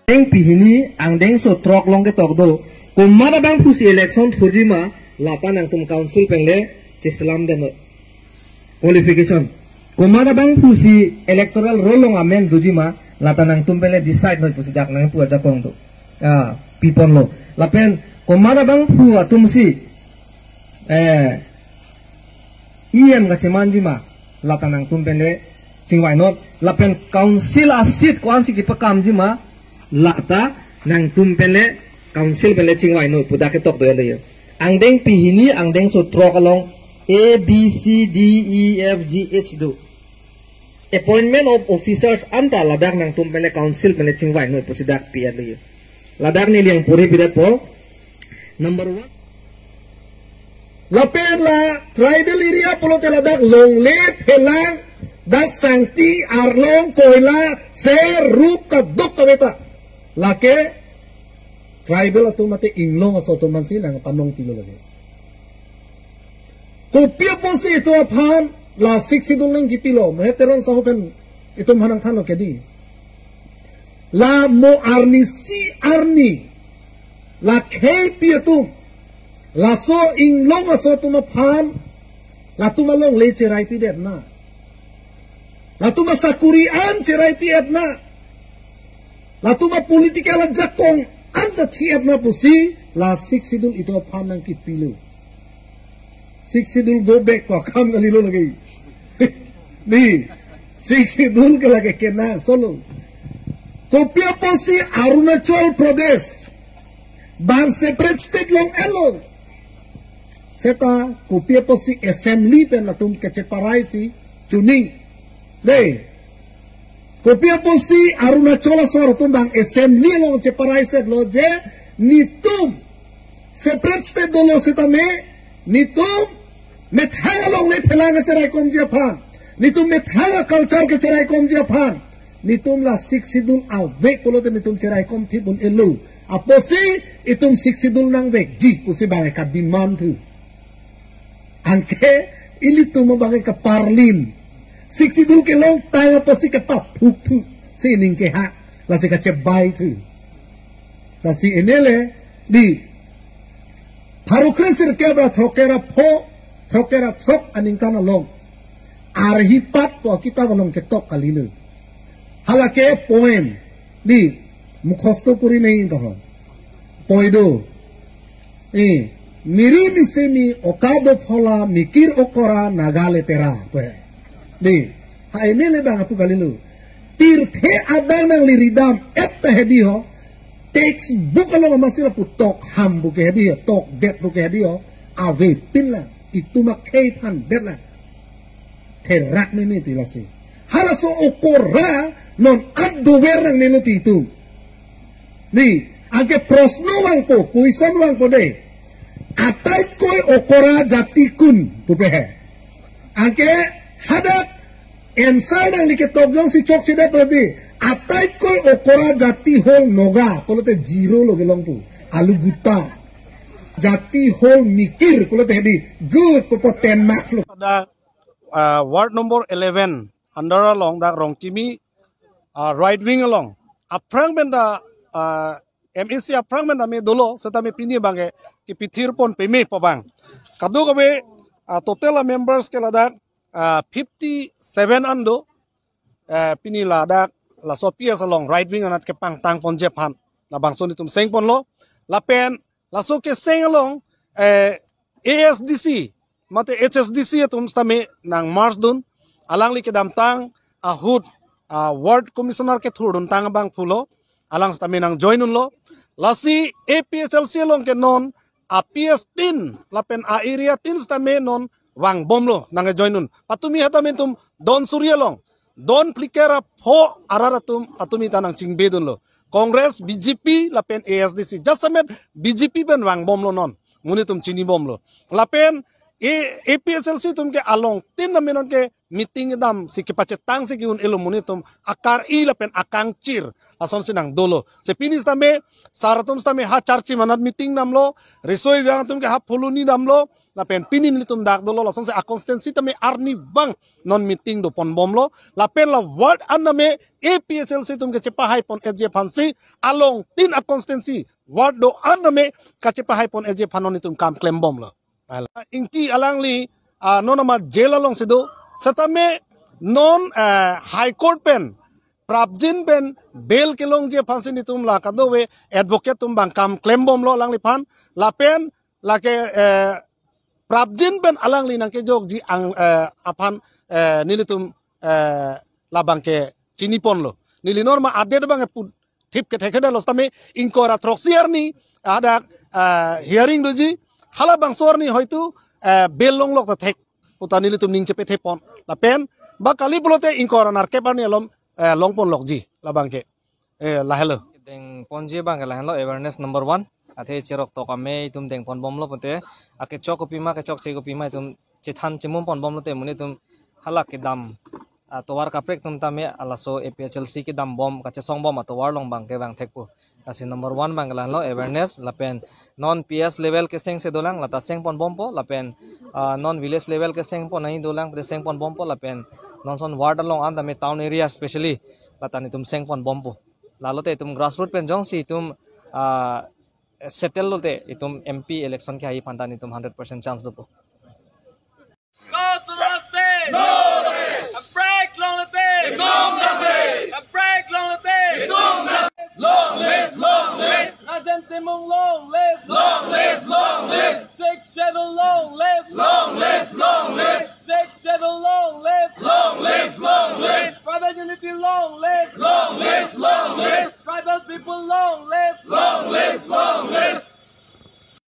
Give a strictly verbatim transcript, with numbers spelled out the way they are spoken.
Angdeng pihini, angdengso throk along ketok do. Komat abangphu si election thurji ma, lata nangtum council pen le cheselam den noi. Qualification. Komat abangphu si electoral roll along amen doji ma, lata nangtum pen le decide noi pusi dak nangpu ajakong do. Ah, pipon lo. Lapen komat abangphu atum si, eh, E M kachemanji ma, lata nangtum pen le chingvai non. Lapen council a-seat ko-an si kepakamji ma, lata nangtum pen le council pen le chingvai non pu dak ketok do ya le yo. Angdeng pihini, angdengso throk along A, B, C, D, E, F, G, H do. Appointment of officers anta ladak nangtum pen le council pen le chingvai noi pusi dak pi ya le yo. Ladak neli nangpuri pidet po. Number one. Lapen la tribal area pulote ladak longle, phelang, dak sangti, arlong, koila, ser, rup, kaduk kave ta. Lake tribal atum mate inglong aso atum aphan si nangpanong pilo lake. Kopi apotsi itum aphan la Sixth Schedule nangkipilo, Mohe Teron sahu pen itum aphan nangthanlo ke di. La mo arnisi arni, la khei pi atum, laso inglong aso atum aphan, latum alongle cherai pidet na. Latum asakuri an cherai pi-et na. Latum apolitical ajakong anta thi-et na pusi, la Sixth Schedule itum aphan nangkipilo. Sixth Schedule go back ko akam kalilo lake. Di, Sixth Schedule ke lake kena, solo. Kopi apotsi Arunachal Pradesh bang separate state long-etlo. Seta kopi apotsi assembly pen latum kecheparai si chuning. Dei. Kopi apotsi Arunachal aso atum bang assembly along cheparai setlo je netum separate state dolo setame netum methang alongle phelang cherai komji aphan, netum methang culture kecherai komji aphan, netum la Sixth Schedule ave pulote netum cherai kom thip un-elo. Apotsi itum Sixth Schedule nangvekji pusi bang ka-demand thu. Anke ilitum bang kaparlin. Sixth Schedule kelongtang apotsi kapaphuk thu. Si ning ke ha. Lasi kachebai thu. Lasi ene le di. Pharo kre sirkep ra throkkep ra pho, throkkep ra throk aningkan along. Arhipat pu akitap along ketok kalilo. Halake poem. Di, mukhosto kuri nahi tohon. Poi do. Eh, miri misemi okado phola mikir okora Naga letera. Poi. Di, ha ene le bang apu kalilo. Pirthe adang nangli ridam-et ta hedi ho. Textbook along amatsi lapu tok ham pu ke hedi ho, tokdet pu ke hedi ho. Avepin lang. Itum akhei phandet lang. Therak meme ti lasi. Halaso okora non ap dover nangnelo ti itum. Di, anke prosno vangpo, question vangpo dei. Ataitkoi okora jati kun, pupe he. Anke hadak answer nangli ketok jongsi chokchedet lo di. Ataitkoi okora jati hol Naga, pulote zero lo kelong pu. Alu guta. Jati hol mikir, pulote di. Good, pupo ten marks lo. Pada, ah, ward number eleven, under along dak Rongkimi, ah, right wing along. Aphrang pen ta, ah, M A C aphrang pen ta me dolo, setame pini abang ke kepithir pon peme pu abang. Kadokave, ah, total a members ke ladak, ah, fifty seven an do, eh, pini ladak, laso P S along, right wing anat kepangtang ponji aphan. Labangso netum seng ponlo, lapen, laso keseng along, eh, A S D C, mate H S D C atum setame nang merge dun, alangli kedamtang ahut, ah, ward commissioner kethur duntang abangphu lo, alang setame nang join unlo, lasi A P H L C along ke non, a P S tin, lapen a area tin setame non vangbomlo, nang join un. Patumi hatame netum don suri along, don phlikep ra pho arat atum, atumi ta nang chingbe dunlo. Congress, B J P, lapen A S D C. Jasemet B J P pen vangbomlo non. Monit atum chinibomlo. Lapen A-, A P H L C atum ke along tin name non ke meeting dam si kepachetang si ke-un-elo monit atum akar-i lapen akangchir. Lasonsi nang dolo. Si pini setame, sar atum setame ha Charchim anat meeting damlo. Riso-ejang atum ke ha Phuloni damlo. Lapen pini nelitum dak dolo, lasonsi a constituency tame arnivang non meeting doponbomlo. Lapen la ward an tame A P H L C atum kachepahai pon-etji aphansi along tin a constituency ward do-an tame kachepahai pon-etji aphan non nelitum kam klembomlo. Ala. Ingti alangli, ah, non ama jail alongsi do. Setame non, eh, High Court pen Prabjin pen bail kelongji aphansi nelitum la kadokave advocate atum abang kam klembomlo alangliphan. Lapen lake, eh, Prabjin pen alangli nangkejokji ang, eh, aphan, eh, nelitum, eh, labangke chiniponlo. Neli non ama a-date abangke pu thip kethekthedetlo setame ingkoi ra throksi arni hadak, eh, hearing doji, halabangso arni hoitu, eh, bail longlok ta thek puta nelitum ning chepethepon. Lapen ba kali pulote ingkoi ra nerkep arni alom, eh, longponlokji labangke. Eh, lahelo. Dengponji abangke lahenlo, awareness number one. Athe cherok tok ame itum dengponbomlo pute, akechok kopima, kechokche kopima itum chethan chemumponbomlote monit atum hala kedam atovar kaprek atum tame halaso A P H L C kedambom, kachesongbom atovar along abangke vangthekpo. Lasi number one abangke lahenlo, awareness. Lapen non P S level kesengse dolang, lata sengponbompo. Lapen, ah, non village level kesengpon nangji dolang, pute sengponbompo. Lapen non ason ward along an tame town area specially, lata nelitum sengponbompo. Lalote itum grassroot pen jongsi itum, ah, settle lote itum M P election kehai aphan ta nelitum hundred percent chance dopo. Go to the state! No rest! A break long the day! Ekdom sase! A break long the day! Ekdom sase! Long live, long live! Rajen Timung long!